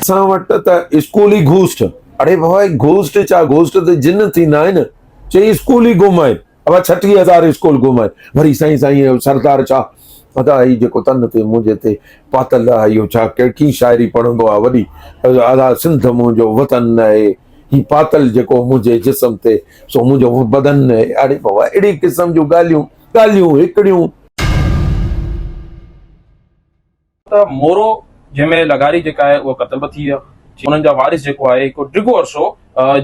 اسان وٽ ته اسڪول ئي گهوسٽ. اڙي بابا هي گهوسٽ ڇا گهوسٽ ته جن ٿيندا آهن. چئي اسڪول ئي گم آهن. ابا 36 هزار اسڪول گم آهن. وري سائين سائين سردار ڇا ادا هي جيڪو تن تي منهنجي تي پاتل آهي اهو ڇا ڪهڙي شاعري پڙهندو آهي وڏي ادا سنڌ منهنجو وطن آهي هي پاتل جيڪو منهنجي جسم تي سو منهنجو بدن آهي. اڙي بابا اهڙي قسم جون ڳالهيون ڳالهيون هڪڙيون. ته مورو جنهن ۾ لغاري جيڪا آهي اهو قتل به ٿي ويا انهن جا وارث جيڪو آهي هڪ ڊگهو عرصو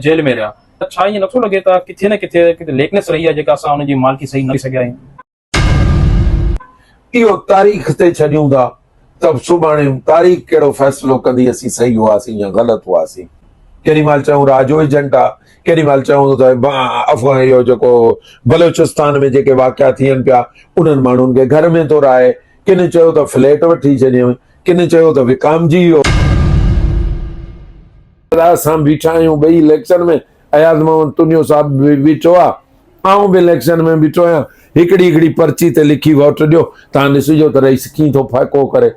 جيل ۾ رهيا ته ڇا ائين نٿو لڳي ته ڪٿي نه ڪٿي ڪٿي ليڪنس رهي آهي جيڪا اسان انهن جي مالڪي صحيح نه ڪري سگهيا آهيون. اهو تاريخ تي ڇڏيون ٿا ته سڀاڻي تاريخ ڪهڙو فيصلو ڪندي اسين صحيح هئاسين يا غلط هئاسين. ڪيڏي مهل چئون را جو ايجنٽ آ ڪيڏي مهل چئون ته افغان اهو جيڪو بلوچستان ۾ جيڪي واقعا ٿين پيا انهن ماڻهن کي گهر ۾ ٿو رهائي ڪن چيو ته فليٽ وٺي ڇڏيائين، ڪن چيو ته وڪامجي ويو. اسان بيٺا آهيون ٻئي اليڪشن ۾ اياز محمد تنيو صاحب به بيٺو آ، آئون به اليڪشن ۾ بيٺو آهيان، هڪڙي هڪڙي پرچي تي لکي ووٽ ڏيو، توهان ڏسجو ته رئيس ڪيئن ٿو ڦهڪو ڪري.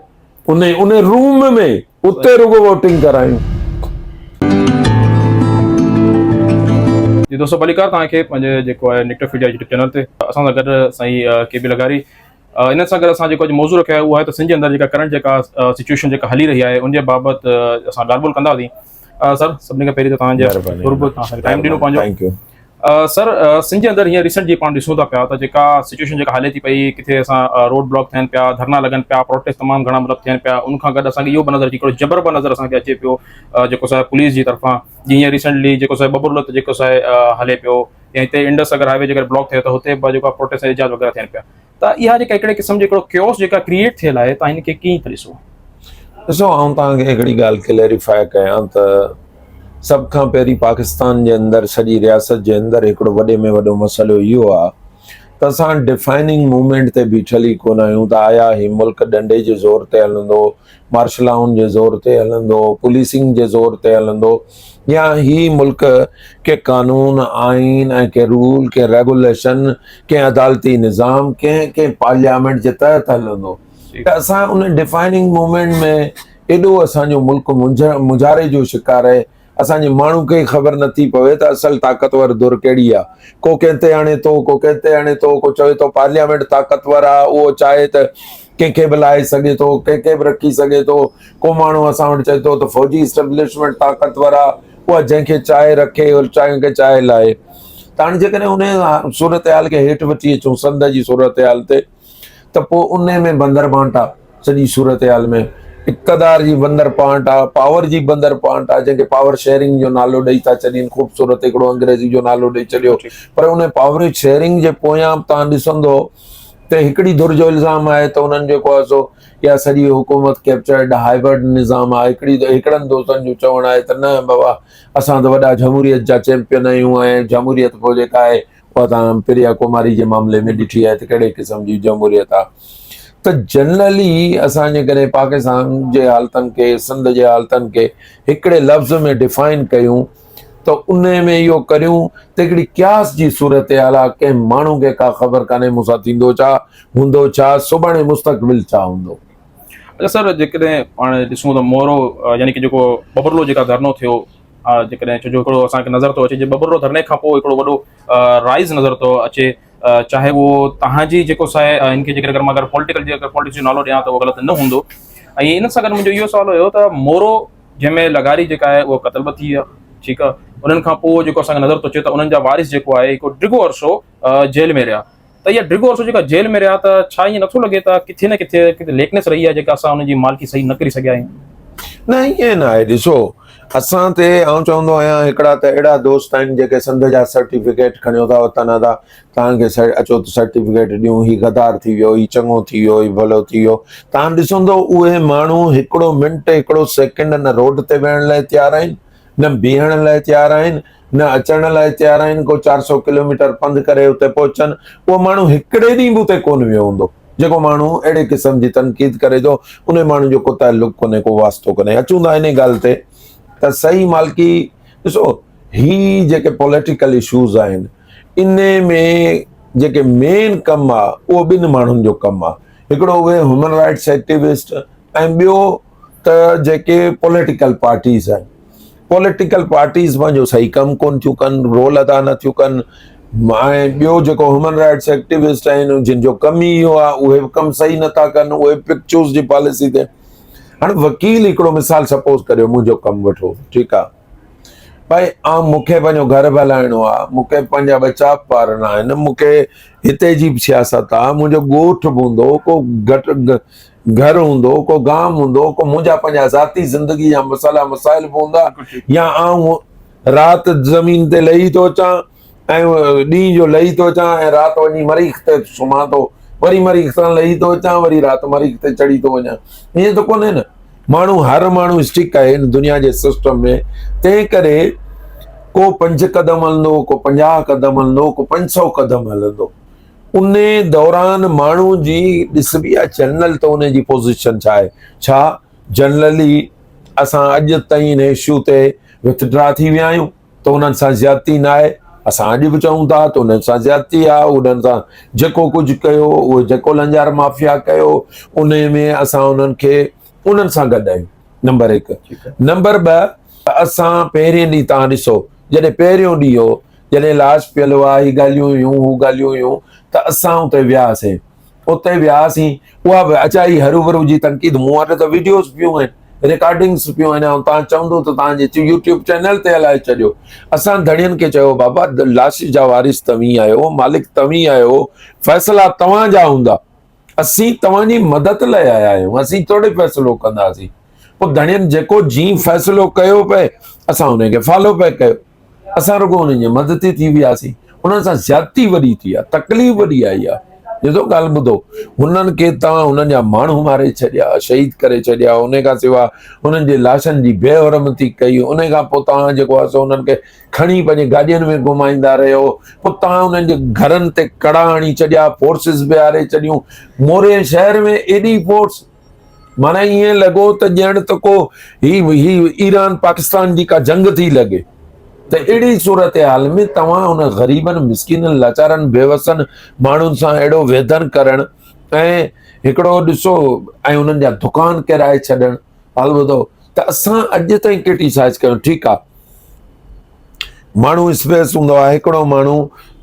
انهي انهي روم ۾ اتي رڳو ووٽنگ ڪرايون. جي دوستو ڀليڪار توهان کي پنهنجي جيڪو آهي نڪٽر فيڊيا يوٽيوب چينل تي اسان سان گڏ سائين ڪي بي لغاري انهن سان گڏ اسان جيڪو اڄ موضوع رکيو آهي اهو آهي ته سنڌ جي اندر جيڪا ڪرنٽ جيڪا سچويشن جيڪا هلي رهي آهي ان جي بابت اسان ڳالهه ٻولهه ڪنداسين سر سڀني کان پهرين ته توهان جي قرب توهان ٽائيم ڏنو پنهنجو سر سنڌ جي اندر هينئر ريسنٽ جي پاڻ ڏسون ٿا پيا ته جيڪا سچويشن جيڪا هلي ٿي پئي ڪٿي اسان روڊ بلاڪ ٿين پيا ڌرنا لڳن پيا پروٽيسٽ تمام گهڻا مطلب ٿين پيا ان کان گڏ اسان کي اهو به نظر اچي هڪڙو جبر به نظر اسان کي اچي پيو جيڪو سا پوليس جي طرفان جيئن ريسنٽلي جيڪو سا ٻبرلت جيڪو سا هلي پيو يا هتي انڊس اگر هاء وي جيڪر بلاڪ ٿئي ته هتي به جيڪو پروٽيسٽ احتجاج وغيره ٿين پيا ته اها جيڪا هڪڙي قسم جو هڪڙو ڪيوس جيڪا ڪريئيٽ ٿيل آهي تان هن کي ڪيئن ٿا ڏسو؟ ڏسو آئون توهان کي هڪڙي ڳالهه ڪليريفائي ڪيان ته سڀ کان پهرين پاڪستان جي اندر سڄي رياست جي اندر هڪڙو وڏي ۾ وڏو مسئلو اهو آهي ته اسان ڊفائننگ موومينٽ تي بيٺل ئي ڪونه آهيون ته آيا هي ملڪ ڏنڊي جي زور تي هلندو مارشلائن جي زور تي هلندو، پوليسنگ جي زور تي هلندو يا هي ملڪ ڪي قانون، آئين ۽ ڪي رول، ڪي ريگوليشن، ڪنهن عدالتي نظام، ڪنهن ڪنهن پارليامينٽ جي تحت هلندو ته اسان ان ڊفائننگ موومينٽ ۾ ايڏو اسان جو ملڪ مونجهاري جو شڪار آهي اسان جي ماڻهو کي ئي خبر نٿي پوي ته اصل طاقتور ڌر ڪهڙي آ. ڪو ڪنهن تي هڻي ٿو، ڪو ڪنهن تي هڻي ٿو، ڪو چوي ٿو پارليامينٽ طاقتور آ، اهو چاهي ته ڪنهن کي به لاهي سگهي ٿو، ڪنهن کي به رکي سگهي ٿو. ڪو ماڻهو اسان وٽ چئي ٿو ته فوجي اسٽيبلشمينٽ طاقتور آ، اها جنهن کي چاهي رکي، جنهن کي چاهي لاهي. ته هاڻي جيڪڏهن انهيء صورتحال کي هيٺ وٺي اچون سنڌ جي صورتحال تي ته پوء انهي ۾ بندر بانٽ آ سڄي صورتحال ۾ اقتدار جي بندر پانٽ آ پاور جي بندر پانٽ آ جنهن کي پاور شيئرنگ جو نالو ڏئي ٿا ڇڏين خوبصورت هڪڙو انگريزي جو نالو ڏئي ڇڏيو پر ان پاور شيئرنگ جي پويان به تان ڏسندو ته هڪڙي ڌر جو الزام آهي ته انهن جيڪو آهي سو يا سڄي حڪومت ڪيپچرڊ هائبرڊ نظام آهي هڪڙي هڪڙن دوستن جو چوڻ آهي ته نه بابا اسان ته وڏا جمهوريت جا چيمپيئن آهيون ۽ جمهوريت پوء جيڪا آهي اها توهان پريا ڪماري جي معاملي ۾ ڏٺي آهي ته ڪهڙي قسم جي جمهوريت آهي ته جنرلي اسان جيڪڏهن پاڪستان جي حالتن کي سنڌ جي حالتن کي هڪڙي لفظ ۾ ڊفائن ڪيون ته ان ۾ اهو ڪريون ته هڪڙي قياس جي صورتحال آهي ڪنهن ماڻهو کي ڪا خبر ڪانهي مون سان ٿيندو ڇا هوندو ڇا سڀاڻي مستقبل ڇا هوندو. اچا سر جيڪڏهن پاڻ ڏسون ته مورو يعني ڪي جيڪو ٻبرلو جيڪا ڌرڻو ٿيو جيڪڏهن ڇو جو هڪڙو اسان کي نظر ٿو اچي جي ٻٻرلو ڌرڻي کان پوء هڪڙو وڏو رائز نظر ٿو اچي چاهي اهو تهان جي جيڪو سا آهي ان کي جيڪر اگر مان اگر پوليٽيڪل جي اگر پوليٽڪس جو نالو ڏيان ته اهو غلط نه هوندو ۽ ان سان گڏ منهنجو اهو سوال هيو ته مورو جنهن ۾ لغاري جيڪا آهي اهو قتل به ٿي ويا ٺيڪ آهي انهن کان پوء جيڪو اسان کي نظر ٿو اچي ته انهن جا وارث جيڪو آهي هڪ ڊگهو عرصو جيل ۾ رهيا ته اها ڊگهو عرصو جيڪا جيل ۾ رهيا ته ڇا ائين نٿو لڳي ته ڪٿي نه ڪٿي ڪٿي ليڪنس رهي آهي جيڪا اسان ان جي مالڪي صحيح نه ڪري سگهيا آهيون. نه ائين نه آهي ڏسو اسان تي آئون چوندو آهيان هڪڙا ته اهڙا دوست آهن جيڪي سنڌ جا سرٽيفڪيٽ کڻيو ٿا وتن ادا توهان کي اچو ته سرٽيفڪيٽ ڏيون هي غدار ٿي ويو هي چڱو ٿي ويو هي ڀلو ٿي ويو توهان ڏسندو اهي ماڻهو هڪڙو منٽ هڪڙو سيڪنڊ نه روڊ تي ويهڻ لاء تيار آهن نه بيهڻ لاء تيار آهن نه اچڻ لاء تيار آهن، ڪو 400 ڪلوميٽر پنڌ ڪري اتي پهچن، اهو ماڻهو هڪڙي ڏينهن به اتي ڪونه ويو هوندو، جيڪو ماڻهو اهڙي قسم جي تنقيد ڪري ٿو، انهي ماڻهو جو ڪو تعلق ڪونهي، ڪو واسطو ڪونهي. اچون ٿا انهي ڳالهه تي ته صحيح مالڪي ڏسو هي جيڪي پوليٽيڪل اشوز آهن، انهي ۾ جيڪي مين ڪم آ اهو ٻن ماڻهن جو ڪم آ، هڪڙو اهي هيومن رائٽس ايڪٽيوسٽ ۽ ٻيو ته جيڪي پوليٽيڪل پارٽيز آهن پوليٽيڪل پارٽيز پنهنجو صحيح ڪم ڪون ٿيون ڪن رول ادا نه ٿيون ڪن ۽ ٻيو جيڪو هيومن رائٽس ايڪٽيوسٽ آهن جن جو ڪم ئي اهو آهي اهي به ڪم صحيح نٿا ڪن اهي پڪ چوز جي پاليسي تي هاڻي وڪيل هڪڙو مثال سپوز ڪريو منهنجو ڪم وٺو ٺيڪ آهي ڀائي آئون مون کي پنهنجو گهر به هلائڻو آهي مون کي پنهنجا ٻچا به پارڻا آهن مون کي هتي جي به سياست آهي منهنجو ڳوٺ به هوندو ڪو گهٽ گهر هوندو ڪو گام هوندو ڪو منهنجا پنهنجا ذاتي زندگي جا مسئلا مسائل به هوندا يا آئون رات زمين تي لهي ٿو اچان ۽ ڏينهن جو لهي ٿو اچان ۽ رات وڃي مريخ تي سمهان ٿو وري مريخ تان لهي ٿو اچان وري رات مريخ تي چڙهي ٿو وڃان ائين ته ڪونهي نه ماڻهو هر ماڻهو اسٽڪ آهي هن دنيا جي سسٽم ۾ تنهن ڪري ڪو پنج قدم هلندو ڪو پنجاهه قدم هلندو ڪو پنج سو قدم هلندو ان دوران ماڻهو جي ڏسبي آهي جنرل ته ان جي پوزيشن ڇا آهي ڇا جنرلي اسان اڄ تائين ان اشو تي وٿڊرا ٿي ويا آهيون ته انهن سان زيادتي نه آهي اسان اڄ به چئون ٿا ته انهن سان زيادتي آهي انهن سان جيڪو ڪجهه ڪيو اهو جيڪو لنجار مافيا ڪيو ان ۾ اسان انهن کي انهن سان گڏ آهيون نمبر هڪ نمبر ٻه اسان پهرين ڏينهن تان ڏسو جڏهن پهريون ڏينهن هو جڏهن لاش پيل هئا هي ڳالهيون هيون هو ڳالهيون هيون ته اسان اتي وياسين اتي وياسين اها به اجائي هروڀرو جي تنقيد مون وٽ ته ويڊيوز پيون آهن رڪارڊنگس پيون آهن ۽ توهان چوندو ته توهان جي يوٽيوب چينل تي هلائي ڇڏيو اسان ڌڻين کي چيو بابا لاش جا وارث توهين آهيو مالڪ توهين آهيو فيصلا توهان جا هوندا اسين توهان جي مدد لاء آيا آهيون اسين ٿوري فيصلو ڪنداسين پوء ڌڻين جيڪو جي فيصلو ڪيو پئي اسان ان کي فالو پئي ڪيو اسان رڳو انهن جي مدد تي ٿي وياسين انهن سان زيادتي وڏي ٿي آهي تڪليف وڏي آئي آهي ڏسو ڳالهه ٻڌو هنن کي توهان هنن جا ماڻهو ماري ڇڏيا شهيد ڪري ڇڏيا ان کان سوا هنن جي لاشن جي بي حرمتي ڪئي ان کان پوء توهان جيڪو آهي سو انهن کي کڻي پنهنجي گاڏين ۾ گهمائيندا رهيو پوء توهان انهن جي گهرن تي ڪڙا هڻي ڇڏيا فورسز بيهاري ڇڏيون موري شهر ۾ ايڏي فورس معنيٰ ائين لڳو ته ڄڻ ته ڪو هي هي ايران پاڪستان جي ڪا جنگ ٿي لڳي ته اهڙي صورتحال ۾ توهان ان غريبن مسڪينن لاچارن بيوسن ماڻهن سان اهڙو ويڌن ڪرڻ ۽ هڪڙو ڏسو ۽ انهن جا دڪان ڪيرائي ڇڏڻ حال ٻڌو ته اسان اڄ تائين ڪرٽيسائز ڪيون ٺيڪ آ ماڻهو اسپيس هوندو آهي هڪڙو ماڻهو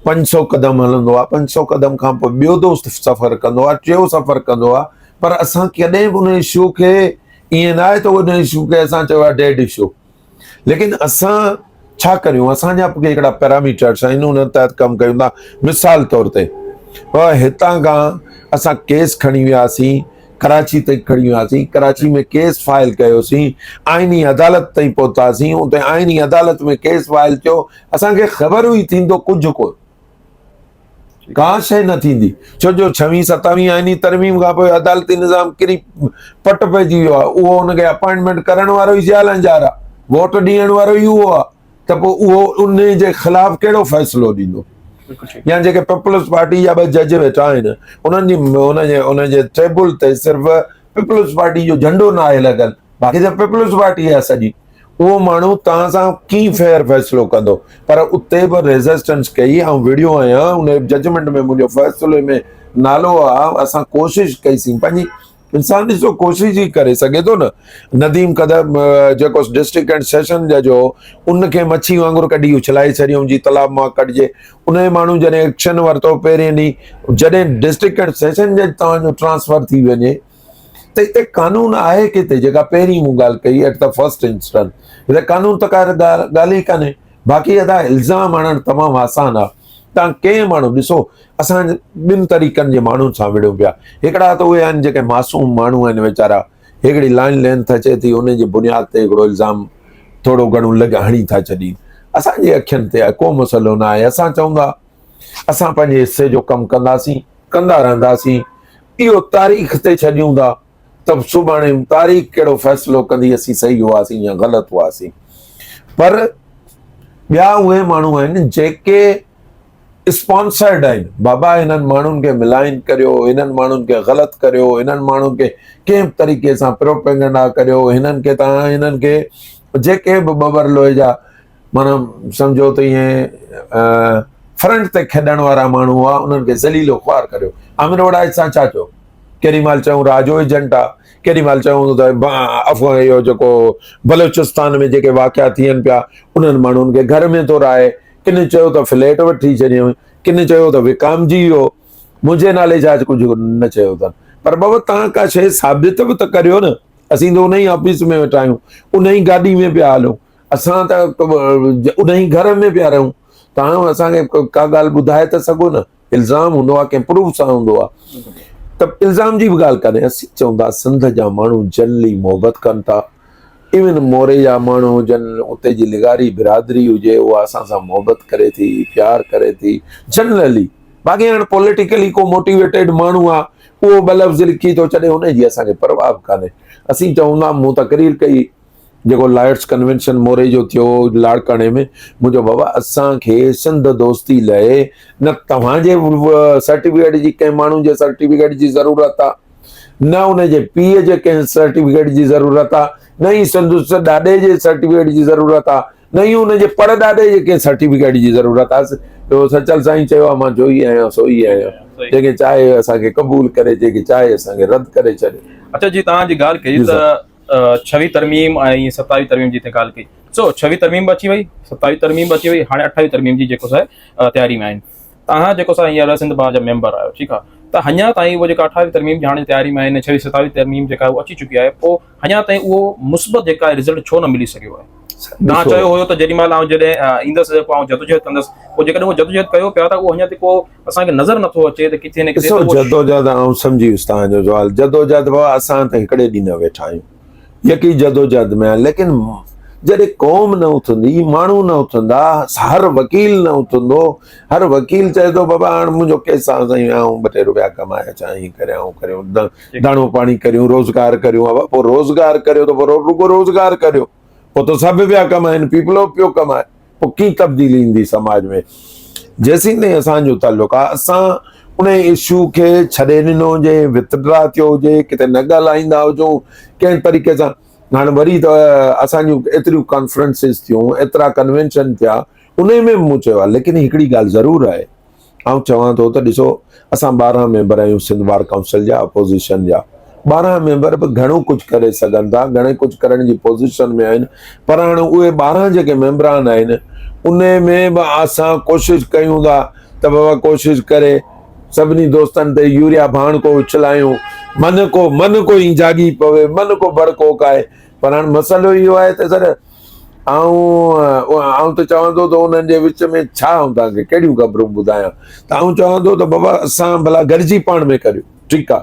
پنج سو قدم هلندو آهي پنج سو قدم کان پوء ٻيو دوست سفر ڪندو آهي ٽيو سفر ڪندو آهي پر اسان ڪڏهن به ان اشو کي ائين نه آهي ته ان اشو کي اسان چيو آهي ڊيڊ اشو ليڪن اسان ڇا ڪريون اسان جا به هڪڙا پيراميٽرس آهن ان تحت ڪم ڪيون ٿا مثال طور تي هتان کان اسان ڪيس کڻي وياسين ڪراچي تائين کڻي وياسين ڪراچي ۾ ڪيس فائل ڪيوسين آئيني عدالت تائين پهتاسين اتي آئيني عدالت ۾ ڪيس فائل ٿيو اسان کي خبر هئي ٿيندو ڪجهه ڪو ڪا شيء نه ٿيندي ڇو جو ڇويهين ستاويهين آئيني ترميم کان پوء عدالتي نظام ڪري پٽ پئجي ويو آهي اهو ان کي اپائنٽمينٽ ڪرڻ وارو ئي ضياء لنجار آهي ووٽ ڏيڻ وارو ئي اهو آهي ته پوء اهو ان جي خلاف ڪهڙو فيصلو ڏيندو يا جيڪي پيپلز پارٽي جا ٻه جج ويٺا آهن انهن جي ان جي ان جي ٽيبل تي صرف پيپلز پارٽي جو جهنڊو نه آهي لڳل باقي ته پيپلز پارٽي آهي سڄي اهو ماڻهو توهان سان ڪي فيئر فيصلو ڪندو پر اتي به ريزسٽنس ڪئي آئون وڙهيو آهيان ان ججمينٽ ۾ منهنجو فيصلي ۾ نالو آهي اسان ڪوشش ڪئيسين پنهنجي انسان ڏسو ڪوشش ئي ڪري سگهي ٿو نه نديم قدر جيڪو ڊسٽرڪٽ اينڊ سيشن جج هو ان کي مڇي وانگر ڪڍي اڇلائي ڇڏيائون جي تالاب مان ڪڍجي ان ماڻهو جڏهن ايڪشن ورتو پهرين ڏينهن جڏهن ڊسٽرڪٽ اينڊ سيشن جج توهان جو ٽرانسفر ٿي وڃي ته هتي قانون آهي ڪٿي جيڪا پهرين مون ڳالهه ڪئي ايٽ the first instant هتي قانون ته ڪا ڳالهه ئي ڪانهي باقي ادا الزام هڻڻ تمام آسان آهي تان ڪنهن ماڻهو ڏسو اسان ٻن طريقن جي ماڻهن سان وڙهيون پيا هڪڙا ته اهي آهن جيڪي معصوم ماڻهو آهن ويچارا هڪڙي لائن لينٿ اچي ٿي ان جي بنياد تي هڪڙو الزام ٿورو گهڻو لڳ هڻي ٿا ڇڏين اسان جي اکين تي آهي ڪو مسئلو نه آهي اسان چئون ٿا اسان پنهنجي حصي جو ڪم ڪنداسين ڪندا رهنداسين اهو تاريخ تي ڇڏيون ٿا ته سڀاڻي تاريخ ڪهڙو فيصلو ڪندي اسين صحيح هئاسين يا غلط هئاسين پر ٻيا اهي ماڻهو آهن جيڪي اسپانسرڊ آهن بابا هنن ماڻهن کي ملائن ڪريو هنن ماڻهن کي غلط ڪريو هنن ماڻهن کي ڪنهن به طريقي سان پروپيگنڊا ڪريو هنن کي تان هنن کي جيڪي به ٻبر لوهي جا معنيٰ سمجهو ته ائين فرنٽ تي کيڏڻ وارا ماڻهو هئا انهن کي ذليل و خوار ڪريو عامر وڙائچ سان ڇا ٿيو ڪيڏي مهل چيون را جو ايجنٽ آ. ڪيڏي مهل چيو هوندو ته افغان اهو جيڪو بلوچستان ۾ جيڪي واقعا ٿين پيا انهن ماڻهن کي گهر ۾ ٿو رهائي، ڪن چيو ته فليٽ وٺي ڇڏيائين، ڪن چيو ته وڪامجي ويو، منهنجي نالي ڇا ڪجهه نه چيو اٿن. پر بابا توهان ڪا شيء ثابت به ته ڪريو نه، اسين ته ان ئي آفيس ۾ ويٺا آهيون، ان ئي گاڏي ۾ پيا هلون، اسان ته ان ئي گهر ۾ پيا رهون، توهان اسان کي ڪا ڳالهه ٻڌائي ته سگهو نه. الزام هوندو آهي ڪنهن پروف سان هوندو آهي ته الزام جي به ڳالهه ڪانهي. اسين چئون ٿا سنڌ جا ماڻهو جنرلي محبت ڪن ٿا، ايون موري جا ماڻهو هجن، اتي جي لغاري برادري هجي اها اسان سان محبت ڪري ٿي، پيار ڪري ٿي جنرلي. باقي هاڻ پوليٽيڪلي ڪو موٽيويٽيڊ ماڻهو آهي اهو ٻه لفظ لکي ٿو ڇڏي ان جي اسان کي پرواهه به ڪانهي. اسين چئون ٿا مون تقرير ڪئي جيڪو لائرس ڪنوينشن موري جو ٿيو لاڙڪاڻي ۾ مون چيو بابا اسان کي سنڌ دوستي لئه نه توهان جي سرٽيفڪيٽ جي ڪنهن ماڻهو جي سرٽيفڪيٽ جي ضرورت آ نه ان جي پيء جي ڪنهن سرٽيفڪيٽ جي ضرورت آ نه ئي سندس ڏاڏي جي سرٽيفڪيٽ جي ضرورت آ نه ئي ان جي پڙ ڏاڏي جي ڪنهن سرٽيفڪيٽ جي ضرورت آ. سچل سائين چيو آ مان جو ئي آهيان سو ئي آهيان، جيڪي چاهي اسان کي قبول ڪري جيڪي چاهي اسان کي رد ڪري ڇڏي. اچا جي توهان جي ڳالهه ڪئي ته ڇويهه ترميم ۽ ستاويهه ترميم جي ڳالهه ڪئي سو ڇويهه ترميم به اچي وئي ستاويهه ترميم به اچي وئي هاڻي اٺاويهه ترميم جي جيڪو سا تياري ۾ آهن تهان جيڪو سا هينئر سنڌ بار جا ميمبر آهيو ٺيڪ آهي ته هڃا تائين اهو جيڪا اٺاويهه ترميم جي هاڻي تياري ۾ آهن ڇويهه ستاويهه ترميم جيڪا اهو اچي چڪي آهي پوء هڃا تائين اهو مثبت جيڪا رزلٽ ڇو نه ملي سگهيو آهي تهان چيو هيو ته جيڏي مهل آئون جڏهن ايندس پوء آئون جدوجهد ڪندس پوء جيڪڏهن اهو جدوجهد ڪيو پيا ته اهو هڃا تائين ڪو اسان کي نظر نٿو اچي ته ڪٿي نه ڪٿي ڏسو جدوجهد آئون سمجهي ويس توهان جو سوال جدوجهد بابا اسان ته هڪڙي ڏينهن نه ويٺا آهيون يڪي جدوجهد ۾ آهيون ليڪن جڏهن قوم نه اٿندي ماڻهو نه اٿندا هر وڪيل نه اٿندو هر وڪيل چئي ٿو بابا هاڻ منهنجو ڪيس آ سائين آئون ٻه ٽي روپيا ڪمائي اچان ائين ڪريان هو ڪريون داڻو پاڻي ڪريون روزگار ڪريون بابا پوء روزگار ڪريو ته پوء رڳو روزگار ڪريو پوء ته سڀ پيا ڪمائن پيپلو پيو ڪمائي پوء ڪيئن تبديلي ايندي سماج ۾ جيسين تائين اسان جو تعلق آهي اسان ان اشو کي ڇڏي ڏنو هجي وٿڊرا ٿيو هجي ڪٿي نه ڳالهائيندا هجون ڪنهن طريقي سان هاڻي وري ته اسان جون ايتريون ڪانفرنسز ٿيون ايترا ڪنوينشن ٿيا ان ۾ به مون چيو آهي ليڪن هڪڙي ڳالهه ضرور آهي آئون چوان ٿو ته ڏسو اسان 12 ميمبر آهيون سنڌ بار ڪائونسل جا اپوزيشن جا 12 ميمبر به گهڻو ڪجهه ڪري سگهن ٿا گهڻي ڪجهه ڪرڻ جي پوزيشن ۾ آهن پر هاڻي اهي 12 جيڪي ميمبران آهن ان ۾ به اسان ڪوشش ڪيون ٿا ته بابا ڪوشش ڪري سڀني دوستن تي يوريا ڀاڻ ڪو اڇلايون من ڪو من ڪو ئي جاڳي پوي من ڪو ڀڙڪو کائي پر هاڻي مسئلو اهو آهي ته سر آئون آئون ته چوان ٿو ته انهن جي وچ ۾ ڇا آئون توهان کي ڪهڙيون خبرون ٻڌايان ته آئون چوان ٿو ته بابا اسان ڀلا گڏجي پاڻ ۾ ڪريون ٺيڪ آ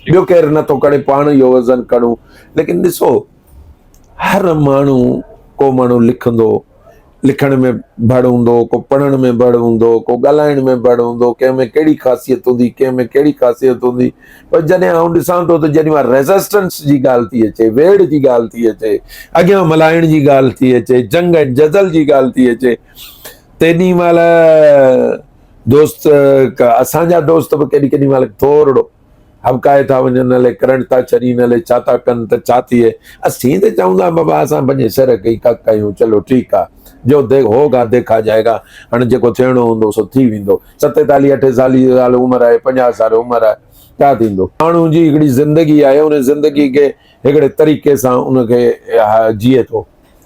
ٻيو ڪير نٿو ڪري پاڻ اهو وزن کڻون ليڪن ڏسو هر ماڻهو ڪو ماڻهو لکندو لکڻ ۾ ڀڙ هوندو ڪو پڙهڻ ۾ ڀڙ هوندو ڪو ڳالهائڻ ۾ ڀڙ هوندو ڪنهن ۾ ڪهڙي خاصيت هوندي ڪنهن ۾ ڪهڙي خاصيت هوندي پر جڏهن آئون ڏسان ٿو ته جڏهن اها ريزسٽنس جي ڳالهه ٿي اچي، ويڙهه جي ڳالهه ٿي اچي، اڳيان ملهائڻ جي ڳالهه ٿي اچي، جنگ ۽ جدل جي ڳالهه ٿي اچي، تيڏي مهل دوست اسان جا دوست به ڪيڏي ڪيڏي مهل ٿورڙو هٻڪائي ٿا وڃن، الائي ڪرنٽ ٿا ڇڏين، الائي ڇا ٿا ڪن ته ڇا ٿئي. اسين ته چئون ٿا بابا اسان پنهنجي سر کي ئي ڪڪ آهيون، چلو ٺيڪ آ، جو هوگا ديکا جائي گا، هاڻي جيڪو ٿيڻو هوندو سو ٿي ويندو. ستيتاليهه اٺيتاليهه سال عمر آهي، 50 سال عمر آهي، ڇا ٿيندو؟ ماڻهو جي هڪڙي زندگي آهي، ان زندگي کي هڪڙي طريقي سان ان کي جيئي ٿو.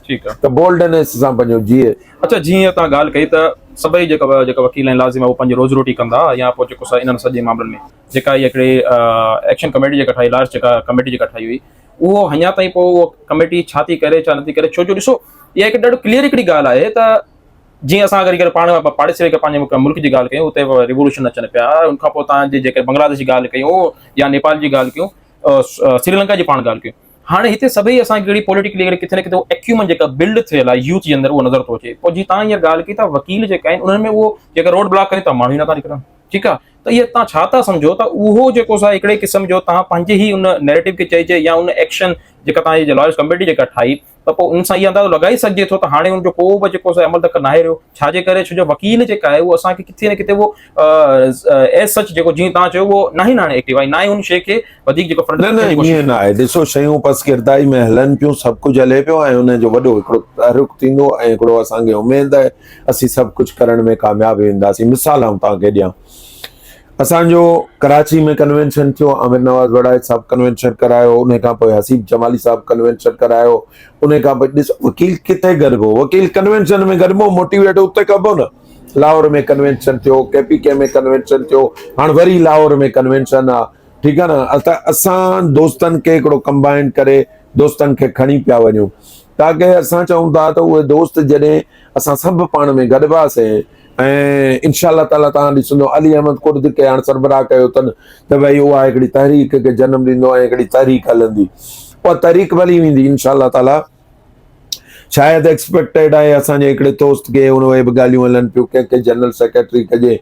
ٺيڪ آ. ته بولڊنيس سان پنهنجو جيئي. اڇا جيئن توهان ڳالهه ڪئي ته سڀئي جيڪا جيڪا وڪيل آهن لازم آهي اهو پنهنجي روزي روٽي ڪندا يا پوء جيڪو سا انهن سڄي معاملن ۾ جيڪا هي هڪڙي ايڪشن ڪميٽي جيڪا ٺاهي لارج جيڪا ڪميٽي جيڪا ٺاهي هئي اهو اڃا تائين پوء اهو ڪميٽي ڇا ٿي ڪري ڇا نٿي ڪري ڇو جو ڏسو اها هڪ ڏاڍو ڪليئر هڪڙي ڳالهه آهي ته جيئن اسان اگر پاڻ پاڙيسري کي پنهنجي ملڪ جي ڳالهه ڪيون اتي ريوولوشن اچن پيا ان کان پوء تان جي جيڪر بنگلاديش جي ڳالهه ڪيون يا نيپال جي ڳالهه ڪيون سريلنڪا جي پاڻ ڳالهه ڪيون هاڻي هتي سڀئي اسان کي ڪهڙي پوليٽيڪلي اگر ڪٿي نه ڪٿي ايڪيومن جيڪا بلڊ ٿيل آهي يوٿ جي اندر اهو نظر ٿو اچي پوء جي تان هينئر ڳالهه ڪئي ته وڪيل جيڪا آهن انهن ۾ اهو جيڪا روڊ بلاڪ ڪري ته ماڻهو ئي نٿا نڪرن ٺيڪ آهي ته اهي تان ڇا ٿا سمجهو ته اهو جيڪو سا هڪڙي قسم جو تان پنهنجي ئي ان نيريٽو کي چئجي يا ان ايڪشن جيڪا تان جي لائرز ڪميٽي جيڪا ٺاهي ته پوء ان سان اهو اندازو لڳائي سگهجي ٿو ته هاڻي ان جو ڪو به جيڪو سو عمل دخل ناهي رهيو ڇا جي ڪري ڇو جو وڪيل جيڪا آهي اهو اسان کي ڪٿي نه ڪٿي اهو ايز سچ جيڪو جيئن توهان چيو اهو ناهي نه هاڻي ايڪٽو ۽ ناهي ان شيء کي وڌيڪ جيڪو فرنٽ نه نه ائين نه آهي ڏسو شيون پسگردائي ۾ هلن پيون سڀ ڪجهه هلي پيو ۽ ان جو وڏو هڪڙو تحرڪ ٿيندو ۽ هڪڙو اسان کي اميد آهي اسين سڀ ڪجهه ڪرڻ ۾ ڪامياب وينداسين مثال آئون توهان کي ڏيان اسان جو ڪراچي ۾ ڪنوينشن ٿيو، عامر نواز وڙائچ صاحب ڪنوينشن ڪرايو، ان کان پوء حسيب جمالي صاحب ڪنوينشن ڪرايو، ان کان پوء ڏسو وڪيل ڪٿي گڏبو، وڪيل ڪنوينشن ۾ گڏبو، موٽيويٽ اتي ڪبو نه. لاهور ۾ ڪنوينشن ٿيو، ڪي پي ڪي ۾ ڪنوينشن ٿيو، هاڻ وري لاهور ۾ ڪنوينشن آ، ٺيڪ آ نه. ته اسان دوستن کي هڪڙو ڪمبائن ڪري دوستن کي کڻي پيا وڃون، تاڪه اسان چئون ٿا ته اهي دوست جڏهن اسان سڀ پاڻ ۾ گڏباسين ۽ انشاء الله تعاليٰ توهان ڏسندو علي احمد ڪرد کي هاڻ سربراهه ڪيو اٿن ته ڀئي اها هڪڙي تحريڪ کي جنم ڏيندو ۽ هڪڙي تحريڪ هلندي، اها تحريڪ ڀلي ويندي انشاء الله تعاليٰ. شايد ايڪسپيڪٽيڊ آهي اسان جي هڪڙي دوست کي ان اهي به ڳالهيون هلن پيون ڪنهن کي جنرل سيڪريٽري ڪجي.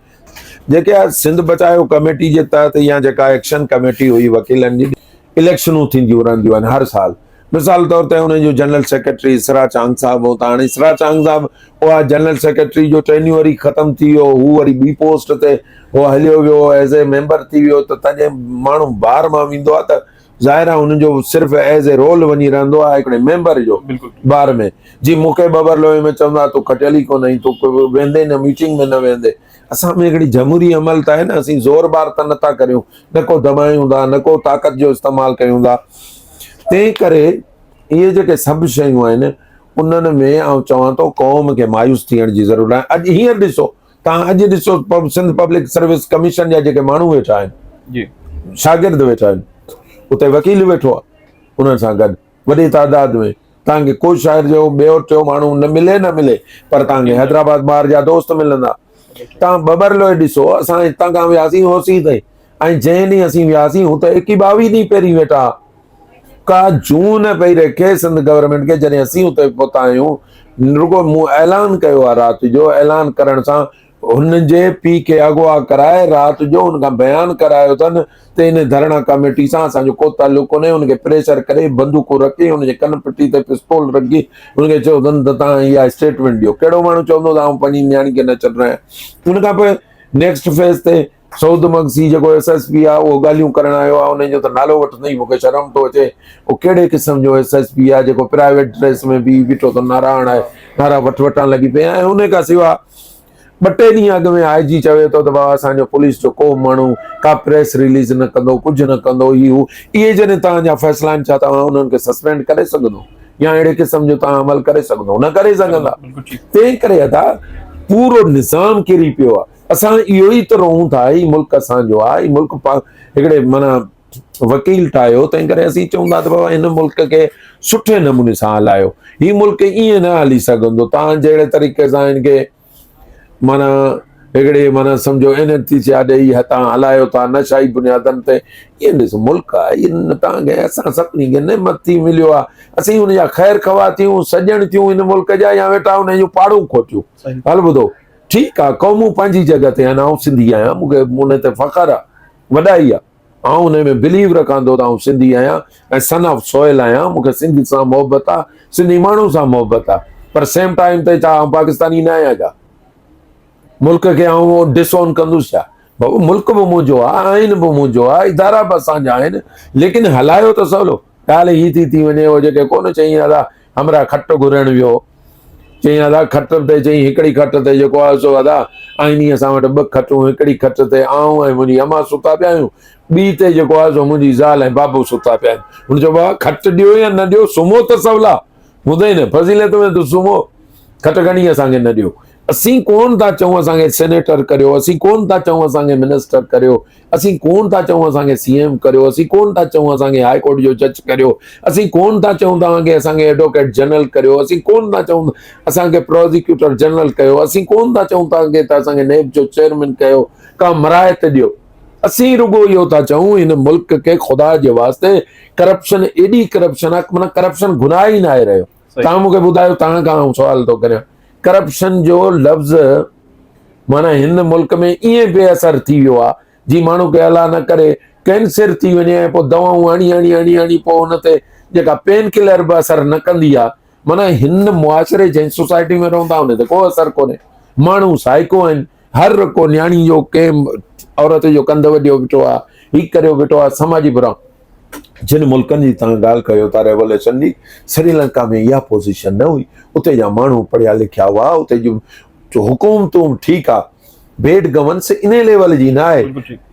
جيڪي سنڌ بچايو ڪميٽي جي تحت يا جيڪا ايڪشن ڪميٽي هئي وڪيلن جي اليڪشنون ٿينديون رهنديون آهن هر سال. مثال طور تي انهن جو جنرل سيڪريٽري اسرا چانگ صاحب هو ته هاڻي اسرا چانگ صاحب اها جنرل سيڪريٽري جو ٽينيور ئي ختم ٿي ويو، هو وري ٻي پوسٽ تي هو هليو ويو، ايز اي ميمبر ٿي ويو ته تڏهن ماڻهو بار مان ويندو آهي ته ظاهر آهي هن جو صرف ايز اي رول وڃي رهندو آهي هڪڙي ميمبر جو بار ۾. جي مون کي ٻٻرلوئي ۾ چوندا تون کٽيل ئي ڪونه آهين، تون ويندين نه ميٽنگ ۾ نه ويندين. اسان ۾ هڪڙي جمهوري عمل ته آهي نه، اسين زور بار ته نٿا ڪريون، نه ڪو دٻايون ٿا، نه ڪو طاقت جو استعمال ڪيون ٿا. تنهن ڪري اهي جيڪي سڀ شيون آهن انهن ۾ آئون چوان ٿو قوم کي مايوس ٿيڻ جي ضرورت ناهي. اڄ هينئر ڏسو توهان اڄ ڏسو سنڌ پبلڪ سروس ڪميشن جا جيڪي ماڻهو ويٺا آهن، جي شاگرد ويٺا آهن، اتي وڪيل ويٺو آهي انهن سان گڏ وڏي تعداد ۾ توهان کي ڪو شاعر جو ٻيو ٽيو ماڻهو نه ملي نه ملي پر توهان کي حيدرآباد بار جا دوست ملندا. توهان ٻٻرلوئي ڏسو اسان هتان کان وياسين هوسين تائين ۽ جنهن ڏينهن اسين وياسين هو ته ايڪيهه ٻاويهه ڏينهن پهرين ويٺا ها. ڪا جون نه پئي رکي سنڌ گورنمينٽ کي جڏهن اسين اتي پهتا آهيون رڳو مون اعلان ڪيو آهي رات جو اعلان ڪرڻ سان هن جي پي کي اغوا ڪرائي رات جو هن کان بيان ڪرايو اٿن ته ان ڌرڻا ڪميٽي سان اسان جو ڪو تعلق ڪونهي هن کي پريشر ڪري بندوقون رکي هن جي ڪن پٽي تي پستول رکي هن کي چيو اٿن ته توهان اها اسٽيٽمينٽ ڏيو ڪهڙو ماڻهو چوندو ته آئون پنهنجي نياڻي کي نه ڇڏرايان ان کان پوء نيڪسٽ فيز تي سعود مگسي جيڪو ايس ايس پي آ اهو ڳالهيون ڪرڻ آيو آ ان جو ته نالو وٺندي ئي مونکي شرم ٿو اچي اهو ڪهڙي قسم جو ايس ايس پي آ جيڪو پرائيويٽ ڊريس ۾ بيهي بيٺو ٿو نعرا هڻائي نعرا وٺ وٺان لڳي پئي آهي ان کان سوا ٻه ٽي ڏينهن اڳ ۾ آء جي چوي ٿو ته بابا اسان جو پوليس جو ڪو ماڻهو ڪا پريس رليز نه ڪندو ڪجهه نه ڪندو هي هو اهي جڏهن توهان جا فيصلا آهن ڇا توهان انهن کي سسپينڊ ڪري سگهندو يا اهڙي قسم جو توهان عمل ڪري سگهندو نه ڪري سگهندا تنهن ڪري ادا پورو نظام ڪري پيو آ اسان اهو ئي ته روئون ٿا، هي ملڪ اسان جو آهي، هي ملڪ هڪڙي معنيٰ وڪيل ٺاهيو، تنهن ڪري اسين چئون ٿا ته بابا هن ملڪ کي سٺي نموني سان هلايو، هي ملڪ ائين نه هلي سگهندو، توهان جهڙي طريقي سان هن کي معنيٰ هڪڙي معنيٰ سمجهو اينٿيسيا ڏيئي هتان هلايو ٿا نشائي بنيادن تي، ائين ڏسو ملڪ آهي، هن توهان کي اسان سڀني کي نعمت ٿي مليو آهي، اسين ان جا خير خواهه ٿيون، سڄڻ ٿيون هن ملڪ جا يا ويٺا ان جون پاڙون کوٽيون، هل ٻڌو. ٺيڪ آ قومون پنهنجي جڳهه تي آهن آئون سنڌي آهيان مون کي ان تي فخر آ وڏائي آ آئون ان ۾ بليو رکان ٿو ته آئون سنڌي آهيان ۽ سن آف سوئل آهيان مون کي سنڌ سان محبت آ سنڌي ماڻهو سان محبت آ پر سيم ٽائيم تي ڇا آئون پاڪستاني نه آهيان ڇا ملڪ کي آئون ڊس اون ڪندس ڇا بابا ملڪ به منهنجو آ آئين به منهنجو آ ادارا به اسان جا آهن ليڪن هلايو ته سولو ڳالهه هي ٿي ٿي وڃي هو جيڪي ڪونه چئي ادا همراهه کٽ گهرڻ ويو چيائين ادا کٽ تي چيائين هڪڙي کٽ تي جيڪو آهي سو ادا آئيني اسان وٽ ٻه کٽون هڪڙي کٽ تي آئون ۽ منهنجي امان ستا پيا آهيون ٻي تي جيڪو آهي سو منهنجي زال ۽ بابو ستا پيا آهن هن چيو بابا کٽ ڏيو يا نه ڏيو سمهو ته سولا هوندئي نه فضيلت ۾ ته سمهو کٽ کڻي اسان کي نه ڏيو اسين ڪون ٿا چئون اسان کي سينيٽر ڪريو اسين ڪون ٿا چئون اسان کي منسٽر ڪريو اسين ڪون ٿا چئون اسان کي سي ايم ڪريو اسين ڪون ٿا چئون اسان کي هاء ڪورٽ جو جج ڪريو اسين ڪون ٿا چئون توهان کي اسان کي ايڊووڪيٽ جنرل ڪريو اسين ڪون ٿا چئون اسان کي پراسيڪيوٽر جنرل ڪيو اسين ڪون ٿا چئون توهان کي ته اسان کي نيب جو چيئرمين ڪيو ڪا مراعت ڏيو اسين رڳو اهو ٿا چئون هن ملڪ کي خدا جي واسطي ڪرپشن ايڏي ڪرپشن آهي معنيٰ ڪرپشن گناهه ئي ناهي رهيو توهان مون کي ٻڌايو توهان کان آئون سوال ٿو ڪريان ڪرپشن جو لفظ معنيٰ هن ملڪ ۾ ائين بي اثر ٿي ويو آهي جي ماڻهو کي الله نه ڪري ڪينسر ٿي وڃي ۽ پوء دوائون هڻي هڻي هڻي هڻي پوء ان تي جيڪا پين ڪلر به اثر نه ڪندي آهي معنيٰ هن معاشري جنهن سوسائٽي ۾ رهون ٿا ان تي ڪو اثر ڪونهي ماڻهو سائيڪو آهن هر ڪو نياڻي جو ڪنهن عورت جو ڪنڌ وڍيو بيٺو آهي هي ڪريو بيٺو آهي سماجي برا جن ملڪن جي توهان ڳالهه ڪيو ٿا ريوليوشن جي سريلنڪا ۾ اها پوزيشن نه هئي اتي جا ماڻهو پڙهيا لکيا هئا اتي جون حڪومتون ٺيڪ آ بيڊ گورننس ان ليول جي نه آهي.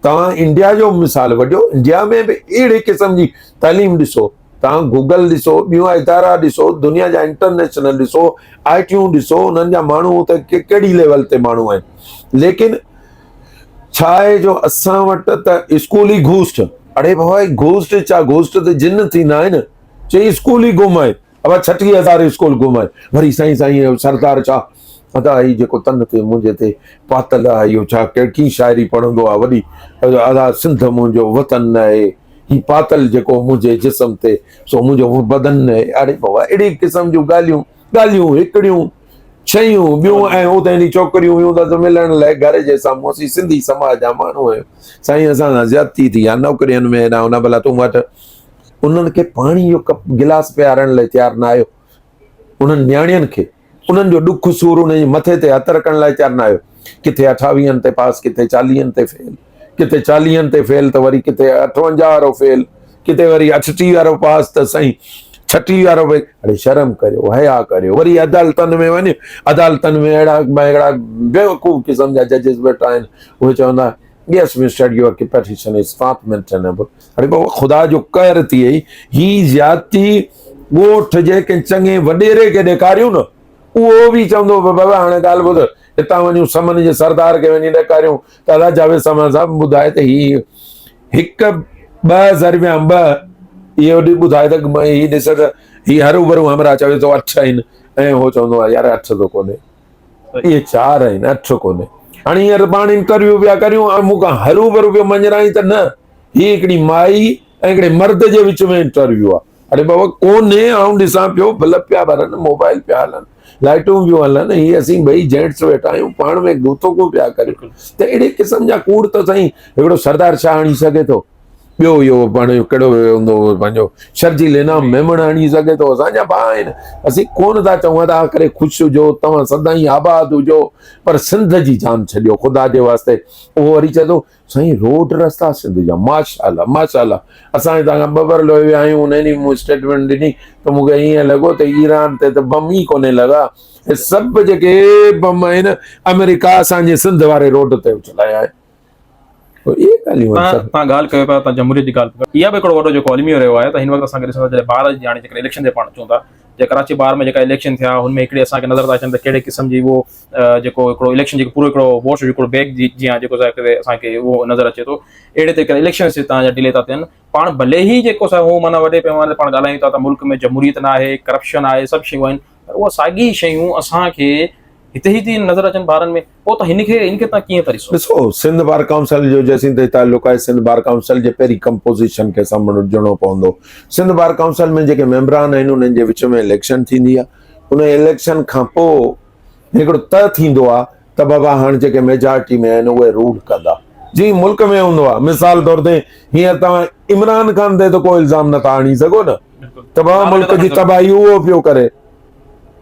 توهان انڊيا جو مثال وٺو، انڊيا ۾ به اهڙي قسم جي تعليم ڏسو، توهان گوگل ڏسو، ٻيون ادارا ڏسو، دنيا جا انٽرنيشنل ڏسو، آء ٽيون ڏسو، انهن جا ماڻهو اتي ڪهڙي ليول تي ماڻهو آهن. ليڪن ڇا آهي جو اسان وٽ ته اسڪول ئي گهوسٽ. اڙي بابا گهوسٽ ڇا، گهوسٽ ته جن ٿيندا آهن. چئي اسڪول ئي گم آهي. ابا ڇٽيهه هزار اسڪول گم آهي. وري سائين سائين سردار ڇا ادا هي جيڪو تن تي منهنجي تي پاتل آهي اهو ڇا ڪهڙي شاعري پڙهندو آهي وڏي ادا سنڌ منهنجو وطن آهي هي پاتل جيڪو منهنجي جسم تي سو منهنجو بدن آهي. اڙي بابا اهڙي قسم جون ڳالهيون ڳالهيون هڪڙيون شيون ٻيون ۽ اتي جي ڇوڪريون هيون ته ملڻ لاء گهر جي سامهون اسين سنڌي سماج جا ماڻهو آهيون سائين اسان سان زيادتي ٿي آهي نوڪرين ۾ هيڏانهن هوڏانهن ڀلا تون وٺ انهن کي پاڻي جو ڪپ گلاس پيارڻ لاء تيار نه آهيو انهن نياڻين کي انهن جو ڏک سور انهن جي مٿي تي هٿ رکڻ لاء تيار نه آهيو ڪٿي اٺاويهن تي پاس ڪٿي چاليهن تي فيل ڪٿي چاليهن تي فيل ته وري ڪٿي اٺونجاهه وارو فيل ڪٿي وري اٺٽيهه وارو پاس ته سائين ڇٽيهه وارو فيل اڙي شرم ڪريو حيا ڪريو وري عدالتن ۾ وڃ عدالتن ۾ اهڙا اهڙا بيوقوف قسم جا ججز ويٺا آهن اهي چوندا yes mister your petition is not maintainable اڙي بابا خدا جو قهر ٿئي هي زيادتي ڳوٺ جي ڪنهن چڱي وڏيري کي ڏيکاريون نه اهو به چوندو بابا هاڻي ڳالهه ٻڌ هتان وڃون سمن جي سردار کي وڃي ڏيکاريون ته ادا جاويد سمن صاحب ٻڌائي ته هي هڪ ٻه ضربيان ٻه اهو ڏي ٻڌائي ته هي ڏس ته هي هروڀرو همراهه چوي ٿو اٺ آهن ۽ هو چوندو آهي يار اٺ ته ڪونهي اهي چار آهن اٺ ڪونهي هاڻي هينئر پاڻ انٽرويو پيا ڪريون ۽ مون کان هروڀرو پيو مڃرائين ته نه هي هڪڙي مائي ۽ هڪڙي مرد جي وچ ۾ انٽرويو آهي اڙي بابا ڪونهي آئون ڏسان پيو بلب پيا ٻرن موبائل پيا هلن لائٽون پيون هلن هي اسين ٻئي جينٽس ويٺا آهيون پاڻ ۾ گفتگو پيا ڪريون ته اهڙي قسم جا ڪوڙ ته سائين هڪڙو سردار شاهه هڻي سگهي ٿو ٻيو اهو پاڻ ڪهڙو هوندو هو پنهنجو شرجيل انعام ميمڻ هڻي سگهي ٿو اسان جا ڀاء آهن اسين ڪونه ٿا چئون ادا ڪري خوش هجو توهان سدائين آباد هجو پر سنڌ جي جان ڇڏيو خدا جي واسطي اهو وري چئي ٿو سائين روڊ رستا سنڌ جا ماشاءالله ماشاءالله اسان هتان کان ٻه ور لوهي ويا آهيون ان ڏينهن مون اسٽيٽمينٽ ڏني ته مون کي ائين لڳو ته ايران تي ته بم ئي ڪونهي لڳا هي سڀ جيڪي بم آهن آمريڪا اسان جي سنڌ واري روڊ تي اڇلايا آهن اهي ڳالهيون آهن سر. تان ڳالهه ڪيو پيا تان جمهوريت جي ڳالهه پيا اها به هڪڙو وڏو جيڪو الميو رهيو آهي ته هن وقت اسان کي ڏسون ٿا جڏهن بار جي هاڻي جيڪڏهن اليڪشن تي پاڻ اچون ٿا جي ڪراچي بار ۾ جيڪا اليڪشن ٿيا هن ۾ هڪڙي اسان کي نظر ٿا اچن ته ڪهڙي قسم جي اهو جيڪو هڪڙو اليڪشن جيڪو پورو هڪڙو ووٽ جو هڪڙو بيگ جيان جيڪو اسان کي اهو نظر اچي ٿو اهڙي طريقي سان اليڪشن تي تان جا ڊلي ٿا ٿين پاڻ ڀلي هي جيڪو سا هو معنيٰ وڏي پيماني تي پاڻ ڳالهايون ٿا ته ملڪ ۾ جمهوريت نه آهي ڪرپشن آهي سڀ شيون آهن پر اها ساڳي شيون اسان کي هتي هي ٿي نظر اچن ٻارن ۾ پوء ته هن کي هن کي تان ڪيئن ٿا ڏسو؟ ڏسو سنڌ بار ڪائونسل جو جيسين تائين تعلق آهي سنڌ بار ڪائونسل جي پهرين ڪمپوزيشن کي سمجهڻو پوندو سنڌ بار ڪائونسل ۾ جيڪي ميمبران آهن انهن جي وچ ۾ اليڪشن ٿيندي آهي ان اليڪشن کان پوء هڪڙو طئه ٿيندو آهي ته بابا هاڻ جيڪي ميجارٽي ۾ آهن اهي رول ڪندا جيئن ملڪ ۾ هوندو آهي مثال طور تي هينئر توهان عمران خان تي ته ڪو الزام نٿا هڻي سگهو نه ته بابا ملڪ جي تباهي اهو پيو ڪري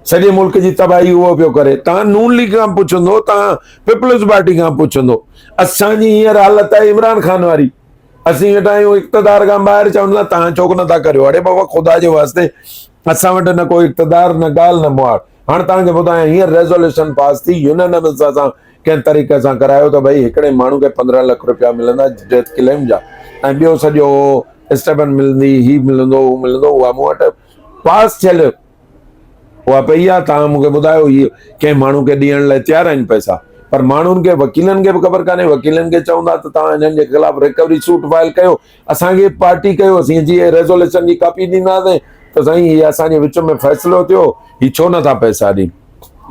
سڄي ملڪ جي تباهي اهو پيو ڪري توهان نون ليگ کان پڇندو توهان پيپلز پارٽي کان پڇندو اسان جي هينئر حالت آهي عمران خان واري اسين ويٺا آهيون اقتدار کان ٻاهر چون ٿا توهان ڇو نٿا ڪريو اڙي بابا خدا جي واسطي اسان وٽ نه ڪو اقتدار نه ڳالهه نه مهاڙ هاڻ توهان کي ٻڌايان هينئر ريزوليوشن پاس ٿي يونانيمس سان ڪنهن طريقي سان ڪرايو ته ڀئي هڪڙي ماڻهو کي 15 لک روپيا ملندا ڊيٿ ڪليم جا ۽ ٻيو سڄو اسٽيپن ملندي هي ملندو هو ملندو اها مون وٽ پاس ٿيل اها پئي آ توهان مون کي ٻڌايو هي ڪنهن ماڻهو کي ڏيڻ لاء تيار آهن پئسا پر ماڻهن کي وڪيلن کي به خبر ڪانهي وڪيلن کي چوندا ته توهان هنن جي خلاف ريڪوري سوٽ فائل ڪيو اسان کي پارٽي ڪيو اسين جي ريزوليشن جي ڪاپي ڏينداسين ته سائين هي اسان جي وچ ۾ فيصلو ٿيو هي ڇو نٿا پئسا ڏين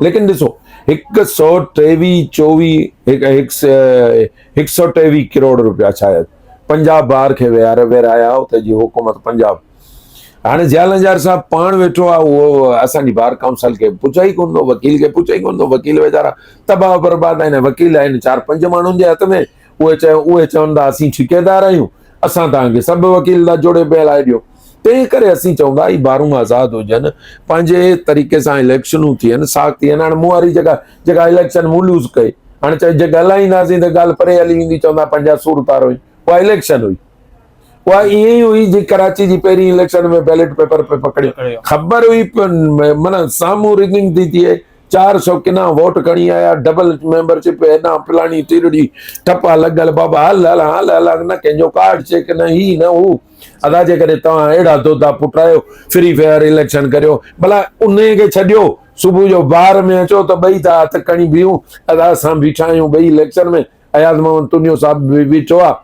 ليڪن ڏسو هڪ سو ٽيويهه چوويهه هڪ سو ٽيويهه ڪروڙ روپيا شايد پنجاب بار کي ويرايا اتي جي حڪومت پنجاب هاڻي ضياء لنجار صاحب پاڻ ويٺو آهي اهو اسان جي بار ڪائونسل کي پڇي ئي ڪونه ٿو وڪيل کي پڇي ئي ڪونه ٿو وڪيل ويچارا تباهه برباد آهن وڪيل آهن چار پنج ماڻهن جي هٿ ۾ اهي چيو اهي چون ٿا اسين ٺيڪيدار آهيون اسان توهان کي سڀ وڪيل ٿا جوڙي پيل آهي ڏيو تنهن ڪري اسين چون ٿا هي بارون آزاد هجن پنهنجي طريقي سان اليڪشنون ٿين ساک ٿين هاڻي مون واري جيڪا جيڪا اليڪشن مون لوز ڪئي هاڻي چئي جي ڳالهائينداسين ته ڳالهه پري هلي ويندي چوندا پنهنجا سور تارو اها اليڪشن هئي اها ائين ئي هئي جي ڪراچي جي پهرين اليڪشن ۾ بيلٽ پيپر پئي پڪڙيو خبر هئي معنيٰ سامهون رگنگ ٿي ٿئي 400 ڪنا ووٽ کڻي آيا ڊبل ميمبر شپ هيڏانهن فلاڻي ٽيرڙي ٺپا لڳل بابا هل هل هل هل نه ڪنهن جو ڪارڊ چيڪ نه هي نه هو ادا جيڪڏهن توهان اهڙا دودا پٽ آهيو فري فيئر اليڪشن ڪريو ڀلا انهي کي ڇڏيو صبح جو بار ۾ اچو ته ٻئي ٿا هٿ کڻي بيهون ادا اسان بيٺا آهيون ٻئي اليڪشن ۾ اياز محمد تنيو صاحب به بيٺو آهي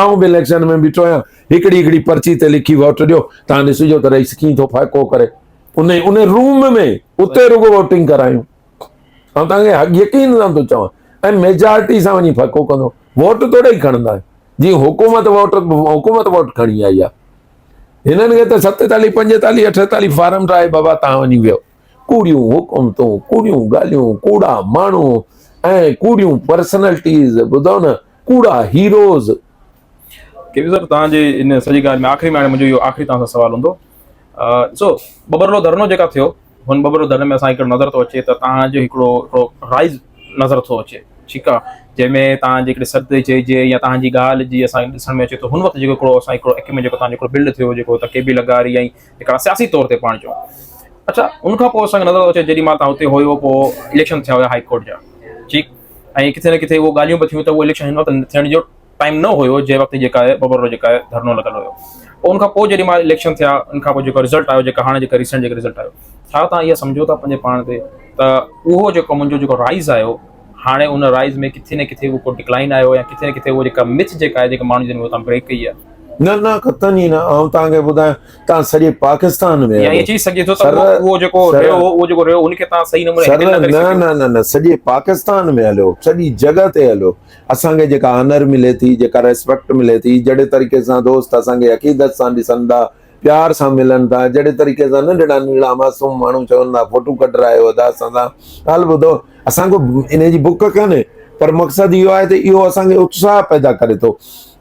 آئون به اليڪشن ۾ بيٺو آهيان هڪڙي هڪڙي پرچي تي لکي ووٽ ڏيو توهان ڏسجو ته رئيس ڪيئن ٿو ڦهڪو ڪري ان ان روم ۾ اتي رڳو ووٽنگ ڪرايون آئون توهان کي حق يقين سان ٿو چوان ۽ ميجارٽي سان وڃي ڦهڪو ڪندو ووٽ توڙي ئي کڻندا جي حڪومت ووٽ حڪومت ووٽ کڻي آئي آهي هنن کي ته 47 45 48 فارم ٺاهي بابا توهان وڃي ويو ڪوڙيون حڪومتون ڪوڙيون ڳالهيون ڪوڙا ماڻهو ۽ ڪوڙيون پرسنلٽيز ٻڌو نه ڪوڙا هيروز. ڪي پي سر توهان جي ان سڄي ڳالهه ۾ آخري ۾ هاڻي منهنجو اهو آخري توهان سان سوال هوندو ڏسو ٻٻرلو ڌرڻو جيڪا ٿيو هن ٻٻرلو ڌرڻي ۾ اسان هڪڙو نظر ٿو اچي ته توهان جو هڪڙو هڪڙو رائز نظر ٿو اچي ٺيڪ آ جنهن ۾ توهان جي هڪڙي سڏ چئجي يا توهان جي ڳالهه جي اسان ڏسڻ ۾ اچي ٿو هن وقت جيڪو هڪڙو اسان هڪڙو ايڪيومينٽ جيڪو توهان جو هڪڙو بلڊ ٿيو جيڪو ته ڪي بي لغاري ۽ جيڪا سياسي طور تي پاڻ چئون اڇا ان کان پوء اسان کي نظر ٿو اچي جيڏي مهل توهان اتي هيو پوء اليڪشن ٿيا هيا هائي ڪورٽ جا ٺيڪ ۽ ڪٿي نه ڪٿي اهو ڳالهيون به ٿيون ته اهو اليڪشن هن وقت ٿيڻ جو ٽائيم نه هيو جنهن وقت جيڪا آهي ٻٻرلو جيڪا آهي ڌرڻو لڳل هيو پوء ان کان پوء جيڏي مهل اليڪشن ٿيا ان کان پوء جيڪو رزلٽ آيو جيڪا هاڻي جيڪا ريسنٽ جيڪا رزلٽ آيو ڇا توهان اها سمجهو ٿا پنهنجي پاڻ تي ته اهو جيڪو منهنجو جيڪو رائز آيو هاڻي ان رائز ۾ ڪٿي نه ڪٿي اهو ڪو ڊڪلائن آيو يا ڪٿي نه ڪٿي اهو جيڪا مٿ جيڪا آهي جيڪا ماڻهن جي اتان بريڪ ڪئي آهي. نه نه قطعاً ئي نه آئون توهان کي ٻڌايان توهان سڄي پاڪستان ۾ يا ائين چئي سگهجي ٿو ته اهو جيڪو رهيو اهو جيڪو رهيو ان کي توهان صحيح نموني هينڊل نه ڪري سگهيو. نه نه نه سڄي پاڪستان ۾ هليو سڄي جڳهه تي هليو اسان کي جيڪا آنر ملي ٿي جيڪا ريسپيڪٽ ملي ٿي جهڙي طريقي سان دوست اسان کي عقيدت سان ڏسن ٿا پيار سان ملن ٿا جهڙي طريقي سان ننڍڙا ننڍڙا معصوم ماڻهو چون ٿا فوٽو ڪڍرايو ادا اسان سان ڳالهه ٻڌو اسان کو ان جي بک ڪانهي پر مقصد اهو آهي ته اهو اسان کي اتساهه پيدا ڪري ٿو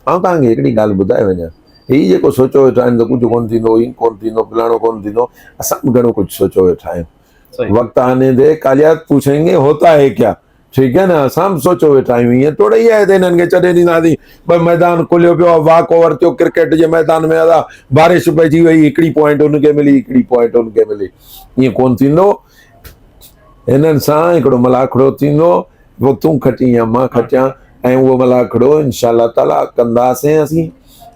آئون توهان کي هڪڙي ڳالهه ٻڌائي وڃان هي جيڪو سوچيو ويٺا آهن ته ڪجهه ڪونه ٿيندو هي ڪونه ٿيندو فلاڻو ڪونه ٿيندو اسان به گهڻو ڪجهه سوچيو ويٺا آهيون وقت آني the ڪاليات پوڇين گي هوتا هي ڪيا ٺيڪ آهي نه اسان به سوچيو ويٺا آهيون ائين توڙي ئي آهي ته هنن کي ڇڏي ڏينداسين ٻه ميدان کليو پيو آهي واڪ اوور ٿيو ڪرڪيٽ جي ميدان ۾ ادا بارش پئجي وئي هڪڙي پوائنٽ هن کي ملي هڪڙي پوائنٽ هن کي ملي ائين ڪون ٿيندو هنن سان هڪڙو ملاکڙو ٿيندو پوء تون کٽين يا مان کٽيان ۽ اهو ملاکڙو انشاء الله تعالي ڪنداسين اسين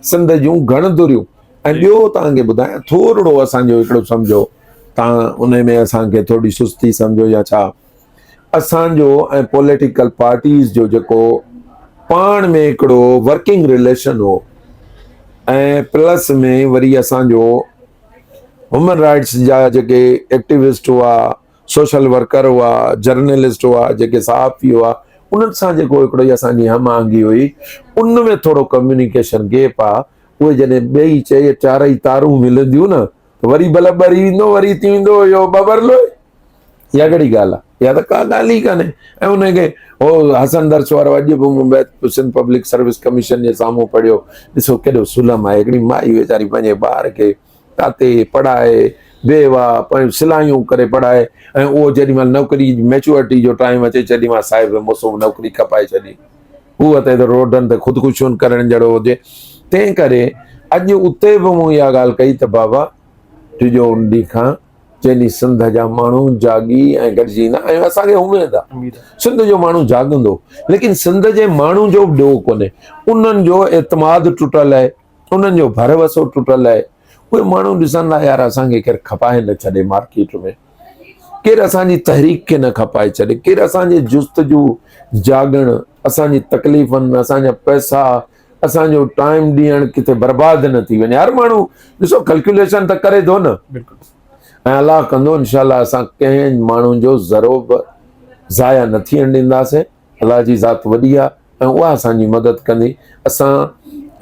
سنڌ جون گهڻ ڌريون ۽ ٻيو توهان کي ٻڌايان ٿورڙو اسان جو هڪڙو سمجهو توهان ان ۾ اسان کي ٿوري سستي سمجهو يا ڇا اسان جو ۽ پوليٽيڪل پارٽيز جو جيڪو پاڻ ۾ هڪڙو ورڪنگ رليشن هو ۽ پلس ۾ وري اسان جو هيومن رائٽس جا جيڪي ايڪٽيوسٽ هئا سوشل ورڪر هئا جرنلسٽ هئا جيڪي صحافي هئا انهن سان جيڪو هڪڙو اسان جي هم آهنگي هئي ان ۾ ٿورو ڪميونيڪيشن گيپ آ اهي جڏهن ٻئي چئي چارئي تارون ملنديون نه ته وري بلب ٻري ويندو وري ٿي ويندو اهو ٻٻرلوئي اها ڪهڙي ڳالهه آهي اها ته ڪا ڳالهه ئي ڪانهي ۽ ان کي هو حسن درس وارو اڄ به مون سنڌ پبلڪ سروس ڪميشن جي سامهون پڙهيو ڏسو ڪيڏو ظلم آهي هڪڙي مائي ويچاري پنهنجي ٻار کي ڪاتي پڙهائي بيواهه پنهنجون سلايون ڪري پڙهائي ۽ اهو جيڏي مهل نوڪري جي ميچوئرٽي جو ٽائيم اچي تيڏي مهل صاحب موسم نوڪري کپائي ڇڏي هو اتي ته روڊن تي خودڪشيون ڪرڻ جهڙو هجي تنهن ڪري اڄ اتي به مون اها ڳالهه ڪئي ته بابا ڊڄو ان ڏينهن کان جنهن ڏينهن سنڌ جا ماڻهو جاڳي ۽ گڏجي ايندا ۽ اسان کي اميد آهي سنڌ جو ماڻهو جاڳندو ليڪن سنڌ جي ماڻهو جو به ڏوهه ڪونهي انهن جو اعتماد ٽٽل آهي انهن جو ڀروسو ٽٽل آهي اهي ماڻهو ڏسندا يار اسان کي ڪير کپائي نه ڇڏي مارڪيٽ ۾ ڪير اسان جي تحريڪ کي نه کپائي ڇڏي ڪير اسان جي جستجو جاڳڻ اسان جي تڪليفن اسان جا پئسا اسان جو ٽائيم ڏيڻ ڪٿي برباد نه ٿي وڃي هر ماڻهو ڏسو ڪلڪيوليشن ته ڪري ٿو نه بلڪل ۽ الله ڪندو انشاء الله اسان ڪنهن ماڻهو جو ذرو به ضايع نه ٿيڻ ڏينداسين الله جي ذات وڏي آهي ۽ اها اسان جي مدد ڪندي اسان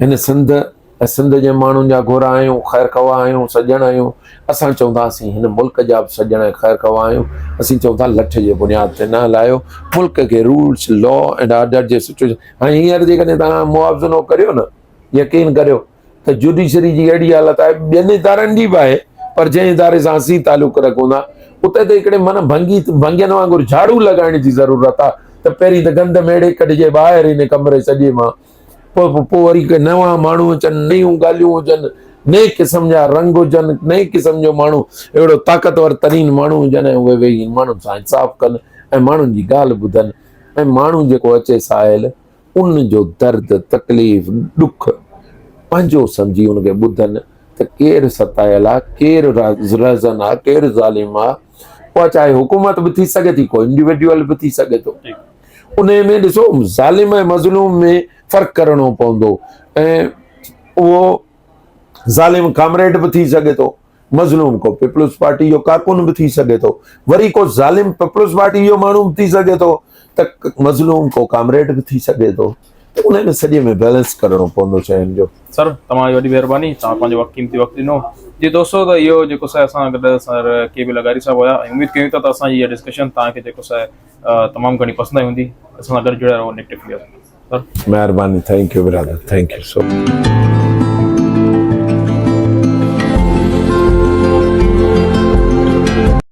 هن سنڌ ۽ سنڌ جي ماڻهن جا گهرا آهيون، خير خواهه آهيون، سڄڻ آهيون. اسان چئون ٿا اسين هن ملڪ جا به سڄڻ ۽ خير خواهه آهيون. اسين چئون ٿا لٺ جي بنياد تي نه هلايو، ملڪ کي رولس، لا اينڊ آرڊر جي سچوئيشن هاڻي هينئر جيڪڏهن توهان موازنو ڪريو نه يقين ڪريو ته جوڊيشري جي اهڙي حالت آهي ٻين ادارن جي به آهي پر جنهن اداري سان اسين تعلق رکون ٿا اتي ته هڪڙي معنيٰ ڀنگي ڀنگين وانگر جھاڙو لڳائڻ جي ضرورت آهي ته پهرين ته گند ميڙي ڪڍجي ٻاهر هن ڪمري سڄي مان پوء پوء وري ڪي نوان ماڻهو اچن، نيون ڳالهيون هجن، نئين قسم جا رنگ هجن، نئين قسم جو ماڻهو اهڙو طاقتور ترين ماڻهو هجن ۽ اهي ويهي ماڻهن سان انصاف ڪن ۽ ماڻهن جي ڳالهه ٻڌن ۽ ماڻهو جيڪو اچي ساحل ان جو درد، تڪليف، ڏک پنهنجو سمجهي ان کي ٻڌن ته ڪير ستايل آ، ڪير رهزن آ، ڪير ظالم آ، اها چاهي حڪومت به ٿي سگهي ٿي ڪو انڊيوڊيول به ٿي سگهي ٿو. انهي ۾ ڏسو ظالم ۽ مظلوم ۾ فرق ڪرڻو پوندو ۽ اهو ظالم ڪامريڊ به ٿي سگهي ٿو مظلوم ڪو پيپلز پارٽي جو ڪارڪن به ٿي سگهي ٿو وري ڪو ظالم پيپلز پارٽي جو ماڻهو به ٿي سگهي ٿو ته مظلوم ڪو ڪامريڊ به ٿي سگهي ٿو ته ان ۾ سڄي ۾ بيلنس ڪرڻو پوندو شين جو. سر توهان جي وڏي مهرباني توهان پنهنجو وقت قيمتي وقت ڏنو جي دوستو ته اهو جيڪو سا اسان گڏ سر ڪي بي لغاري صاحب هيا ۽ اميد ڪيون ٿا ته اسان جي اها ڊسڪشن توهان کي جيڪو سا تمام گهڻي پسند آئي هوندي اسان سان گڏ جڙيا رهو نيڪٽ سر مهرباني thank you brother thank you so much.